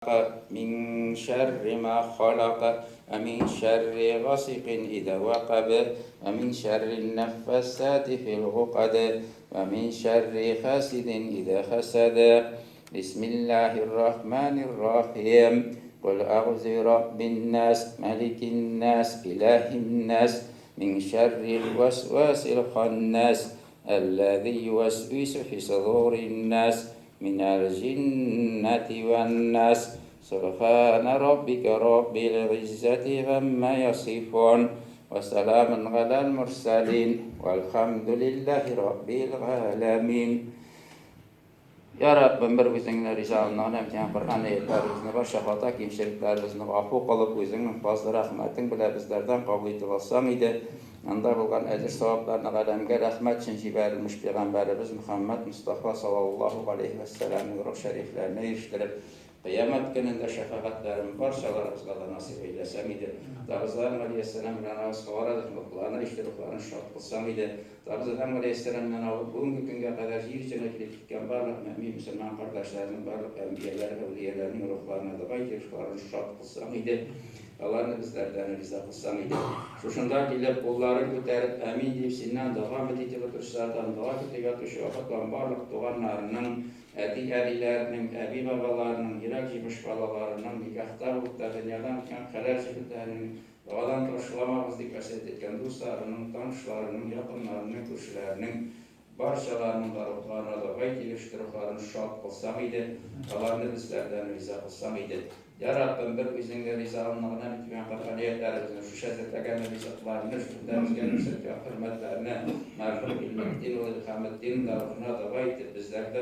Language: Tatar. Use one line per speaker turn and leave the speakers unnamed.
من شر ما خلق ومن شر غاسق إذا وقب ومن شر النفاثات في العقد ومن شر حاسد إذا حسد. بسم الله الرحمن الرحيم. قل أعوذ برب الناس، ملك الناس، إله الناس، من شر الوسواس الخناس الذي يوسوس في صدور الناس من الجنة والناس. سبحان ربك رب العزة عما يصفون وسلام على المرسلين والحمد لله رب العالمين. Я Раббым, бер үзеңне ризалыгыңны һәм синең Коръән аятларыбызны, барча хата кимчелекләребезне гафу кылып, үзеңнең фазлы рәхмәтең белән безләрдән кабул итеп алсаң иде. Анда булган әҗер-савапларны галәмгә рәхмәт өчен җибәрелмеш пәйгамбәребез Мөхәммәд Мостафа саллаллаһу галәйһи вәссәламнең рух шәрифләренә ирештереп, Кыямәт көнендә шәфәгатьләрен барчаларыбызга да насыйп әйләсәң иде. Табыз Адәм галәйһиссәлам белән авыз Хава рухларына ишетеп рухларын шат кылсаң иде. Табыз Адәм галәйһиссәламнән алып бүгенге көнгә кадәр җир йөзенә килеп җиткән барлык мөэмин мөселман кардәшләрнең, барлык әнбияләр, әүлияләрнең рухларына дога итеп рухларын шат кылсаң иде. Аларны безләрдән риза кылсаң иде. Шушында килеп, кулларын күтәреп, Әмин дип, синнән дога өмет итеп утыручылардан, дога көтеп ятучы вафатланган барлык туганнарының, Әти-әниләренең, әби-бабаларының, йөрәк җимеш балаларының, никахта булып та дөньядан үткән хәләл җефетләренең, догадан ташламагыз дип васыять иткән дусларының, танышларының, якыннарының, күршеләренең, барчаларының да рухларына дога итеп иреште, рухларын шат кылсаң иде, аларны безләрдән риза кылсаң иде. Я Раббым, бер Үзеңне ризалыгыңны гына битмәгән Коръән аятләребезне, шушы әзерләгән ризыкларны, шушында безгә күрсәткән хөрмәтләрне мәрхүм Гыйльметдин улы Илһаметдин да рухына дога итеп, безләрдән.